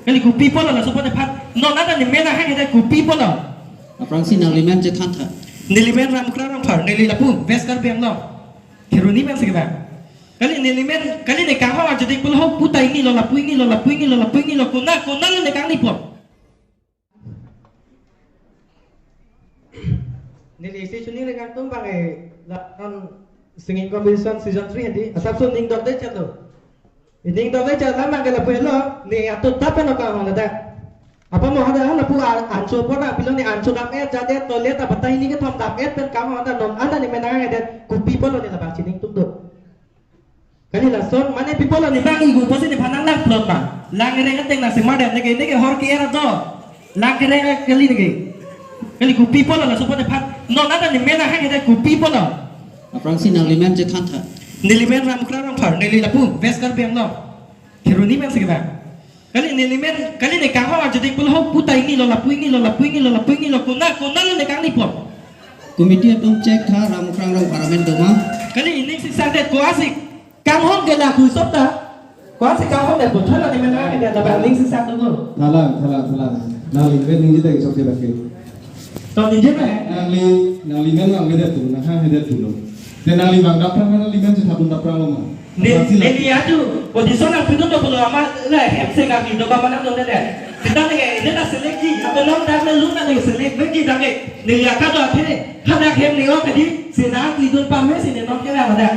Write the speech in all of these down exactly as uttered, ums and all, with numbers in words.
Kali kopi apotlo laso apot nephan? Non anta nemen ahang hede kopi apotlo? Aphrangsi nanglimen chethan tha. Nelimen Ramkra Rongphar, neli lapu West Karbi Anglong, Kheroni pensi kevang. Kali nelimen, kali ne kanghong ajodek pulo ho puta inilo, lapu inilo, lapu inilo, lapu inilo, kona, konalo ne kangni apot? Neli isi chuning le kangtung bang, eh, la non singing competition season three hedi. Asapso ning dokde chatlo. Ning dokde chat lam bang ke lapu helo. Ne ato tap helo kanghong ladak. Apa mo hada lapu a-, ancho apot na pilo ne ancho dam-et jat-et toilet apa ta hini kethom dam-et pen kanghong hada non anta nemen ahang hede kopi apotlo ne labang chining tum do. Kali lason mane pi apotlo ne bang igu pusi nephan nanglang plot ma. Lang kereng ateng nangsemar dam neke neke hor ke-er do. Lang kereng kali neke. Kali kopi apotlo laso apot nephan? Non anta nemen ahang hede kopi apotlo? Aphrangsi nanglimen chethan tha. Nelimen Ramkra Rongphar, neli lapu West Karbi Anglong, Kheroni pensi kevang. Kali nelimen, kali ne kanghong ajodek pulo ho puta inilo, lapu inilo, lapu inilo, lapu inilo, kona, konalo ne kangni apot? Committee atum check tha, Ramkra Rongphar amen doma. Kali ining sisang det ko asik. Kanghong ke laku sop ta. Ko asik kanghong det bothor la nemen ahang hede labang ining sisang doma. Thalang, thalang, thalang. Nangli vet ningje ta isok sila ke. To ningje ma. Nangli, nanglimen nang hede tu, nanghang hede tu lo. Te nangli bang daprang ma, nanglimen chetha dun daprang lo ma? Ne, Aphrangsi la. Ne ni aju, position nangpidun do pulo amat, la hem se kami do kamanang do ne de. Sita ne ke, ne na select ji, atau long time na lun na ne select bek ji dang ke. Ne ya ka do athe, hadak hem ne ok di, si nangpidun pame si ne non ke la madak.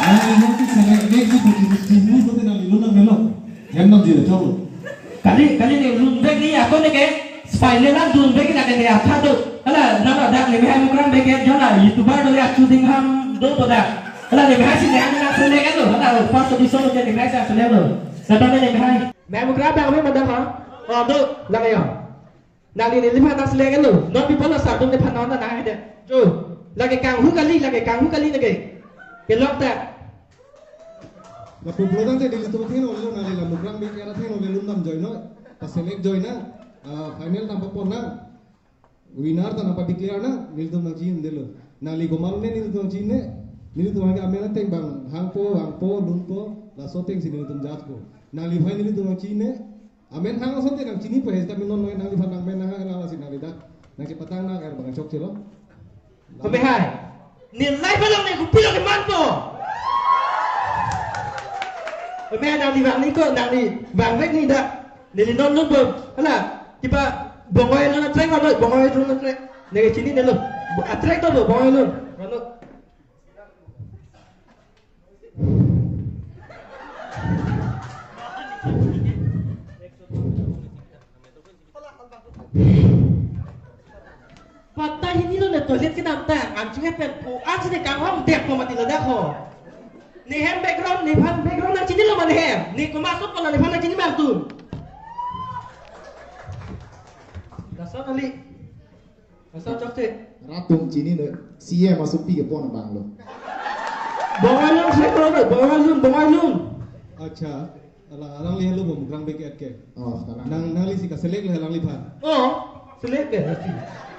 Nangli non ke select bek ji, tu ji, ji, ni bote nangli lun nang melo. Hem nam ji le cholo. Kali, kali ne lun bek ni ako ne ke, final an dun bek na ke ne akha do. Hala, nama dak ne mehai mukrang bek ya jona, YouTuber do ya shooting ham do to dak. Hala ne mehai si ne ang na select lo, hala first audition ke ne mehai si select lo. Sata ne mehai. Mehai mukrang bek me madak ha. Oh, do, lagi ya. Nangli neliphan nang select lo. Non pi apotlo sardum nephan non nang hede. Jo. Lake kanghu kali, lake kanghu kali lake. Kelok ta. Lapu pulo tangte nelitum athengno lo, nangli la mukrang bek ya athengno le lun dam join noi. Pa select join nang. Ah, final nang papon nang. Winner ta nang pa declare nang. Nelitum nang chinine lo. Nangli komat ne nelitum nang chinine. Nelitum hake amen ateng bang hangpo, vangpo, lunpo, laso ateng si nelitum judge po. Nangli aphan nelitum nang chinine. Amen hang asonte nang chinipo he, sita mi non noi nangliphan nang men nang hang lang lasi nangli dak nang chepatang nang er bang chokche lo. Kami hai. Ne live along ne kopilo kemanpo. Kami hai nangli vang ni ko, nangli vang vek ni dak. Neli non non bo. Hala, kipa Bongoi alun atrek, Bongoi alun atrek. Ne chinine lo. Atrek to bo, Bongoi alun. Mano. Patta hini lo ne toilet kedam ta, anchung pen po, ansi ne kanghong det po mati ladak ho. Ne hem background, nephan background nang chinilo ma ne hem. Ne komat sop kola nephan nang chini ma tu. Lason kali. Lason chokche. Rat atum chinine, C M asopi kepon abang lo. Bongoi alun, saya kalau ada, Bongoi alun, Bongoi alun. Acha, ala, alangli helo bom, mukrang bek et ke. Oh, sekarang. Nang, nangli si ka select le alangliphan. Oh, select ke, pasti.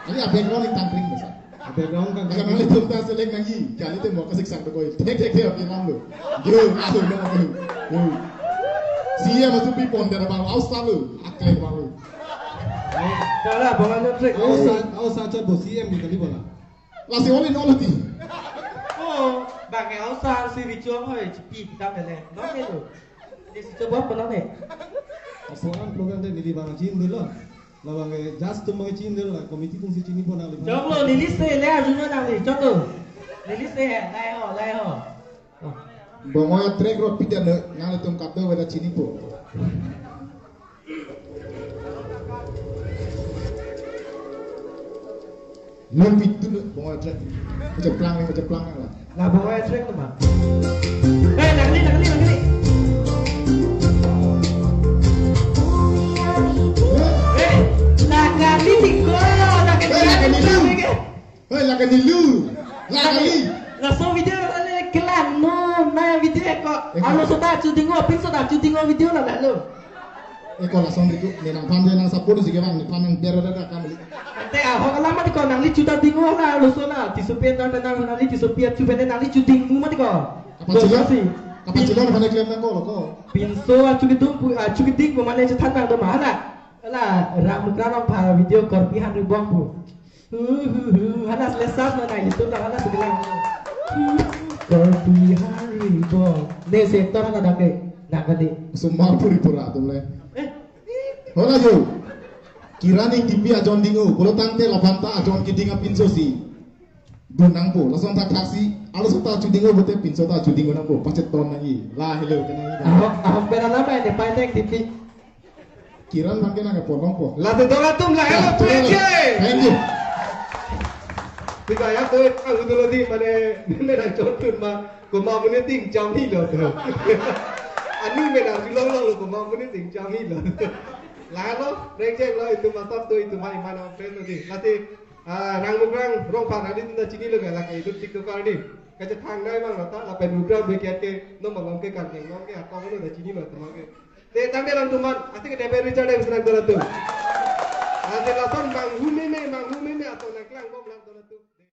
Ini a background yang tangkring besar. A background kan. Agar nanglitum ta select nangji, kali te mo kasik sang begoi. Tek tek tek api nam lo. Yo, alu na alu. Yo. C M asopi pon dera bang, aus talu, akle bang lo. Kala, Bongoi alun atrek. Au sa, au sa chot bo C M ni kali bola. Lasi all in all ti. Oh, bang ke au sa si Richo hoi, chipi kita pele. No ke tu. Di si coba pernah ne. Apo ang program de neli bang chinine lo. Labang ke just tum bang chinine lo, committee atum si chinipo nangli. Choklo, neli se le arjuna nangli, choklo. Neli se he, lai ho, lai ho. Bongoi atrek rot pida ne, nanglitum kato weda chinipo. Lun pitu ne, Bongoi atrek. Macam plang ni, macam plang ni lah. Lah, Bongoi atrek tu mah. Eh, nangli, nangli, nangli. Eh, nangli, nangli. Hei, lake nilu. Hei, lake nilu. Lake nilu. Laso video ale kelang no, na video ko. Eh, alo sota chudingo, pin sota chudingo video la lalo. Eh, ko lason video, ne nangphan je nang support si kevang, nephan nang bero da kam li. Ante ahok alam mati ko nangli chuta dingo la, alo sona, tisopi nang nangli tisopi chupe nangli chuding mu mati ko. Apa chuding? Dosa si. Kapachilon aphan klem nangkok lo ko. Pinso achu kedung pu, achu keding pu mane chethan nang do ma hala. Hala Rang Mukrang Rongphar video Karbi Han Ri Bong pu. Hu hu hu. Hala selesai mana itu ta hala segelang. Karbi Han Ri Bong. Ne sektor hala dake. Nang kali. Sumar puri pura atum le. Eh. Hola yo. Kiran Ingtipi ajon ding-o. Pulo tangte labang ta ajon keding apinso si dun nangpo. Lason thakthak si, arloso ta achu ding-o pulote pinso ta achu ding-o nangpo. Pacheton nangji. La hello kenang. Ahok, ahok pera lama ini, Pai Tek Tipi. Kiran bangke nang polong po. Lasi dong atum la hello, Ya, Pai Tek. Thank you. Tiga ya tuh, aku dulu di mana, mana dah contoh mah, koma punya ting jam hi lo tuh. Anu mana bilang lo, koma punya ting jam hi lo. La hello, reject lo itu mah sab tuh itu mah iman apa tuh di. Lasi Ah, Rang Mukrang Rongphar adim ta chinilo ke, lake itu TikToker adim. Kachethan nai mang rata, lapen Mukrang bekiat ke nom malom ke kan ke, nom ke atong lo ta chinilo teman ke. Te tangte lang teman, asik ke Depe Richard yang senang telan tu. Nanti lason bang huni me, bang